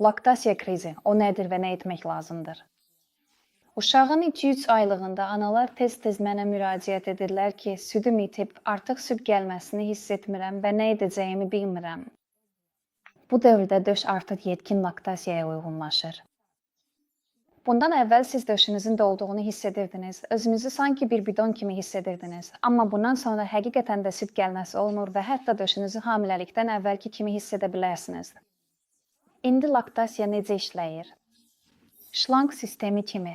Laktasiya krizi, o nədir və nə etmək lazımdır? Uşağın 2-3 aylığında analar tez-tez mənə müraciət edirlər ki, südüm itib, artıq süd gəlməsini hiss etmirəm və nə edəcəyimi bilmirəm. Bu dövrdə döş artıq yetkin laktasiyaya uyğunlaşır. Bundan əvvəl siz döşünüzün dolduğunu hiss edirdiniz, özünüzü sanki bir bidon kimi hiss edirdiniz. Amma bundan sonra həqiqətən də süd gəlməsi olmur və hətta döşünüzü hamiləlikdən əvvəlki kimi hiss edə bilərsiniz. İndi laktasiya necə işləyir? Şlanq sistemi kimi.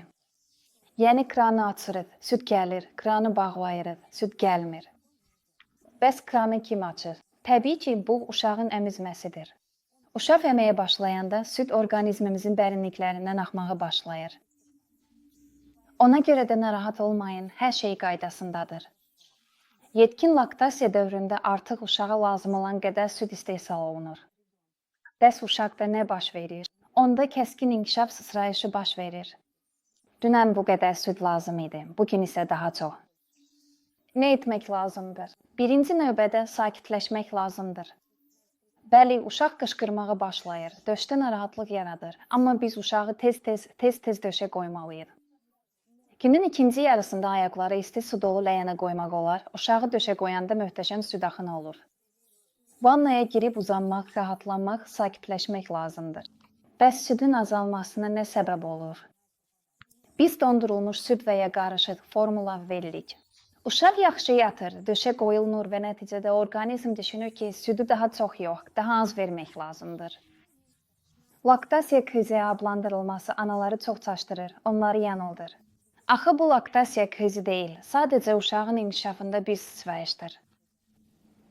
Yəni kranı açırıq, süd gəlir, kranı bağlayırıq, süd gəlmir. Bəs kranı kim açır? Təbii ki, bu uşağın əmizməsidir. Uşaq əməyə başlayanda süd orqanizmimizin dərinliklərindən axmağa başlayır. Ona görə də narahat olmayın, hər şey qaydasındadır. Yetkin laktasiya dövründə artıq uşağa lazım olan qədər süd istehsal olunur. Bəs uşaqda nə baş verir? Onda kəskin inkişaf sıçrayışı baş verir. Dünən bu qədər süd lazım idi, bu gün isə daha çox. Nə etmək lazımdır? Birinci növbədə sakitləşmək lazımdır. Bəli, uşaq qışqırmağa başlayır, döşdə narahatlıq yaradır, amma biz uşağı tez-tez, tez-tez döşə qoymalıyıq. Günün ikinci yarısında ayaqları isti su dolu ləyənə qoymaq olar. Uşağı döşə qoyanda möhtəşəm süd axını olur. Vannaya girib uzanmaq, rahatlanmaq, sakitləşmək lazımdır. Bəs südün azalmasına nə səbəb olur? Biz dondurulmuş süd və ya qarışıq formula veririk. Uşaq yaxşı yatır, döşə qoyulmur və nəticədə orqanizm düşünür ki, südü daha çox yox, daha az vermək lazımdır. Laktasiya krizi adlandırılması anaları çox çaşdırır, onları yanıldır. Axı bu laktasiya krizi deyil, sadəcə uşağın inkişafında bir sıçrayışdır.